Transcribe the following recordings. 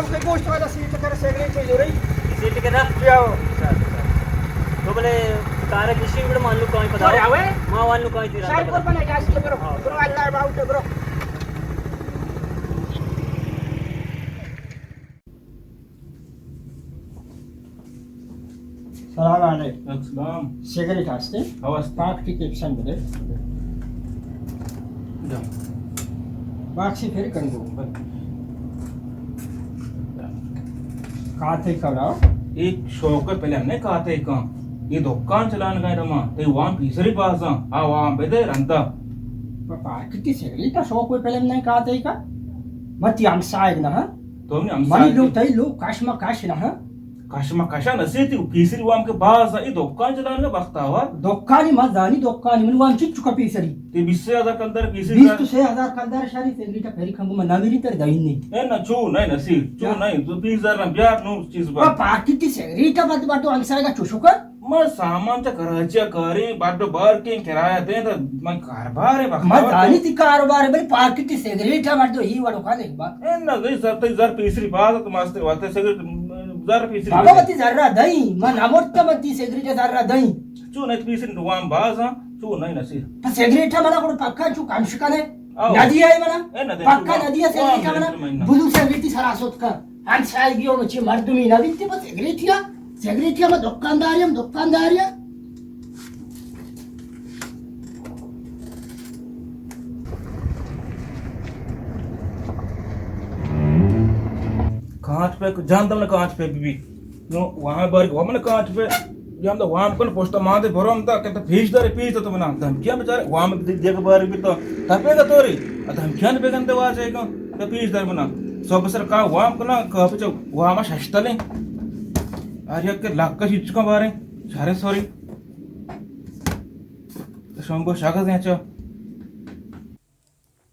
گوشت والا سیٹ کر سگریٹ چے جوڑی؟ سیٹ کر؟ جی آؤ۔ اچھا، اچھا۔ تو بلے کارا کشی بڑا مانو کائیں پتا؟ جی آؤ۔ ما وانو کائیں تیرا شاید پتا۔ قربان اجازت برو۔ ہاں۔ برو، اللہ باہوٹ برو۔ سلام علیکم۔ وعلیکم سلام۔ سگریٹ ہستے؟ ہو ہست۔ پاکٹی کیپشن بدے۔ جا۔ باکسی پھر کنگو۔ کاتے کڑا؟ ایک شوق پہلے ہم نے کاتے کن۔ یہ دکان چلان گئے دما۔ تے وام پیسری پاساں۔ آ وام بدے رندا۔ پاکٹی سگریٹ شوق پہلے ہم نے کاتے کا۔ متی ہمسائگ نہ۔ تو ہم نے منی ہمسائگ لو تئی لو کش ما کش نہ۔ کش ما کشا نسیتی، پیسری وام کے باز ای دکان چلان کا بختاور۔ دکانی ما زانی دکانی من وام چچو کا پیسری۔ تی بیست سے ہزار کلدار پیسری بیست سے ہزار کلدار شاری سگریٹ پھری کھنگو من نمیری تر دائنی۔ اے نہ چو نہ نسیر، چو نہ، تو بیست ہزار نہ بیار نو چیز با۔ پاکٹی سگریٹ بد بد ہمسائے گا چوشو کر۔ ما سامان چا کراچی کاریں، بڈ بار کے کرایہ دیں تو من کاربار ہے وقت۔ ما زانی تی کاروبار ہے، بلے پاکٹی سگریٹ مردو ہی وڑو کھانے با۔ اے نہ، زر تی زر پیسری باز تو ماستے واتے سگریٹ زر پیسری بابا، وتی زر را دئی، من نمرتا، من تی سگریٹ زر را دئی۔ چو نہ پیسری وام باز ہاں، چو نہ نسیر۔ پس سگریٹ منا کو پکا چو کم شکنے۔ آؤ۔ ندی ہے منا۔ اے نہ دے، پکا چو ندی ہے سگریٹ وام منا۔ دے، من نہ۔ بلو سگریٹ سرا سوت کا۔ ہمسائگی ہو مچی مردمی نہ بیتی، بس سگریٹیا، سگریٹیا، ما دکانداری ہم دکانداریا۔ کانچ پہ جان دم نہ کانچ پہ بی بی۔ نو وہاں بار ومن کانچ پہ جام دا وام کن پوسٹ مان دے برام دا کہ تو پیش دار پیش تو بنا دھمکیاں بیچارے وام دے دیگ بار بھی تو تپے گا توری۔ دھمکیاں بے گندے واجے گا۔ تو پیش دار بنا۔ سو بسر کا وام کنا کا پچو وام ششتلیں۔ آج یک لک شیچ کا بارے۔ سارے سوری۔ شام کو شاگا دیں چا۔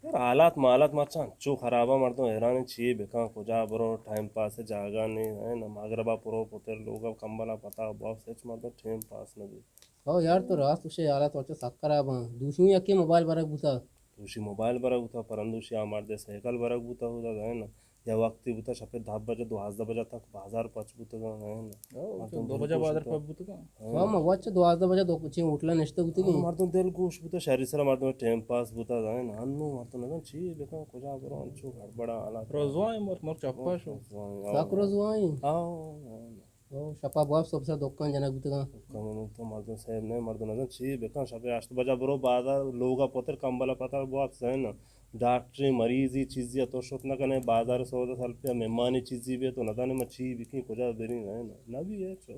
یار، حالات مالات مرچاں انچو خراباں، مردم حیران انت چی بکن، کجا برو، ٹائم پاس جاگہ نے، ہیں نا، مغربا پرو پتر لوگا کمبلا پتا باکس، ہچ مردم ٹائم پاس نہ بیت۔ ہو یار، تو راست گوشے، حالات مرچاں سک خراباں۔ دوشی یکے موبائل برگ بوتا۔ دوشی موبائل برگ بوتا، پرندوشی آ مردے سائیکل برگ بوتا ہودا، ہیں نا۔ یا وقتی بوتا شپے دہ بجہ، دوازدہ بجہ تک بازار پچ بوتگاں، ہیں نا؟ او، مردم دو بجہ دلگوش بازار بوتا۔ پچ بوتگاں۔ ہاں۔ ہاں، ما وچ دوازدہ بجہ دو چین ہوٹل نشتہ بوتگیں۔ ہاں، مردم دلگوش بوتا، شری سرا مردم ٹائم پاس بوتا، ہیں نا؟ انو مردم نزان چی بکن، کجا برو، انچو گڑبڑا حالات۔ رزوائیں مر، مر چپا شو۔ رزوائیں، سک آؤ۔ رزوائیں۔ آؤ، ہیں نا۔ او، شپا باب صبح سر دکان جنگ بوتگاں۔ دکان من تو مردم صاحب نے، مردم نزان چی بکن، شپے ہشت بجہ برو بازار، لوگا پتر کمبلا پتر باب صاحب نا۔ ڈاکٹری مریضی چیزی تو شت نہ کنے، بازار سودا سلپیا مہمانی چیزی بی تو نزانے ما چی بکیں، کجا بریں، نہ، نہ بی ہے چو۔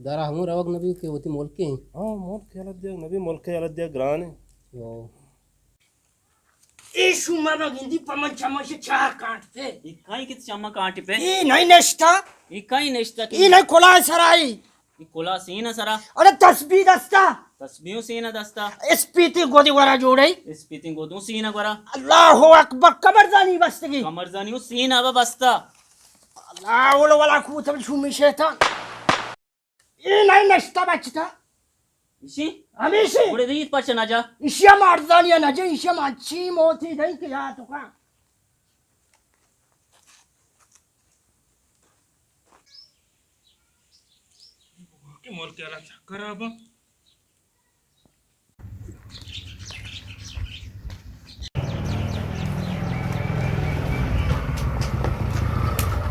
دارا ہمو روگ نہ بی کہ وتی ملکیں۔ ہاں، ملک حالت دیگ نہ بی، ملک حالت دیگ گرانے۔ او۔ اے شوما ما گندی پمن چمش چار کانٹ پہ۔ اے کائیں کت چما کانٹ پہ؟ اے نہیں نشتا۔ اے کائیں نشتا کہ؟ اے نہیں کلا سرائی۔ اے کلا سینہ سرا۔ ارے تسبیح دستا۔ تسبیح سینہ دستا۔ اسپیتی گودی ورا جوڑے۔ اسپیتی گودو سینہ ورا۔ اللہ اکبر، کمر زانی بستگی۔ کمر زانی سینہ با بستا۔ اللہ ولا قوت الا شومی شیطان۔ اے نہیں نشتا بچتا۔ ایشی؟ ہمیشی۔ بڑے دیت پچ نہ جا۔ ایشی ہم ارزانی نہ جا، ایشی ہم اچھی موتی دئی کہ یا تو کا۔ کہ ملک والا چکر آبا۔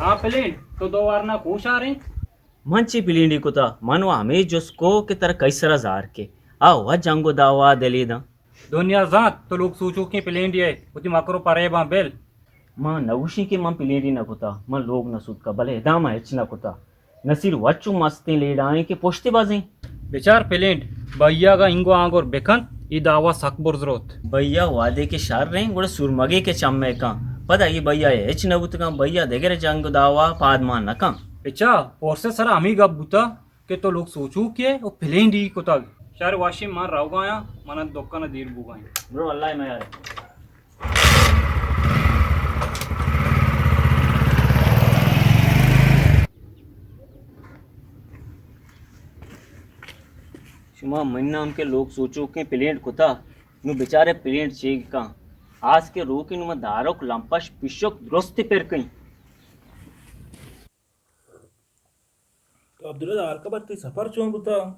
ہاں پلین، تو دو وار نہ کوش آ رہے؟ من چی پلینڈی کتا؟ من و ہمے جست کو کہ ترا کئی سرا زار کے آ و جنگ و دعوا دلی داں۔ دنیا زانت تو لوگ سوچوکیں پلینڈی ئے، وتی مکر و پریباں بل۔ من نہ گوشیں کہ من پلینڈی نہ کتا، من لوگ نہ سوتکا، بلے ادا من ہچ نہ کتا۔ نصیر وت چو مستیں لیڈائیں کہ پشت بزیں۔ بچار پلینڈ، بھیا گا اینگو آنگور بکنت، ای دعوا سک برز روت۔ بھیا وہدے کہ شر ریں، گڑا سرمگے کہ چمے کن۔ پدا ای بھیا ہچ نہ بوتگاں، بھیا دگر جنگ و دعوا پاد مان نہ کن۔ بچار، پورسے سرا ہمے گپ بوتا۔ کہ تو لوگ سوچوکے و پلینڈی کتگ۔ شر واشیں، من روگایاں، من دکان دیر بوگائیں۔ برو، اللہ میار۔ شما من نام کہ لوگ سوچوکیں پلینڈ کتا، نو بچارے پلینڈ چیگ کن۔ آس کے روکی نو من داروک لمپش پشک درست پر کئیں۔ عبداللہ، حال خبر، تئی سفر چون بوتا؟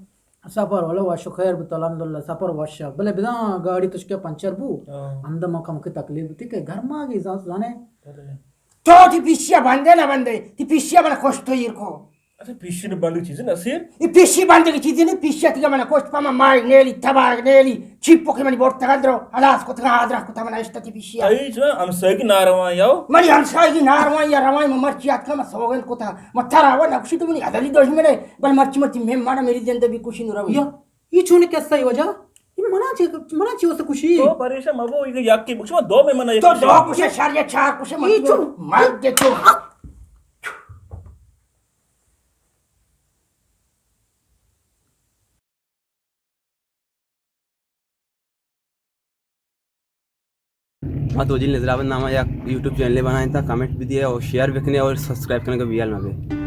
سفر والا وش و خیر بوتا، الحمدللہ، سفر وش۔ بلے بزاں گاڑی تشکے پنچر بو۔ ہاں۔ اندر ما کمکے تکلیف بوتی کہ گرماگی زانت زانے۔ ارے۔ تو تئی پیشیا بندے نہ بندے، تئی پیشیا من کشت و ایر کو۔ اچھا، پیشی نہ بندگ چیزے نصیر؟ اے پیشی بندگ چیزے نہ، پیشی تیگا من کشت، پہ من ماہی نیلی، تبارگ نیلی، چیپو کہ منی بورتگ اندرو، ہلاس کتگا، آدرہ کتا من اشتا تئی پیشیا۔ اے چنا ہمسایگی نارواں یاو؟ منی ہمسایگی نارواں یا رواں، من مرچی آتکا من سوگند کتا، من ترا و نکشی تو منی ازلی دشمنے، بل مرچی مرچی مہمان میری زندہ بھی کشی نو روی۔ یا، یہ چون قصہ ہے وجہ؟ یہ منا چی، منا چی واسطے کشی؟ تو پریشان مبو، یہ یکی بکش، من دو مہمان یک تو کشی۔ دو کشے شر یا چار کشے، من یہ تو چون؟ مر دے تو۔ ما تو جن نظر آباد نامہ یک یوٹیوب چینل بنائیں تا، کمنٹ بھی دیے اور شیئر بھی کنے اور سبسکرائب کرنے کا بیال مبے۔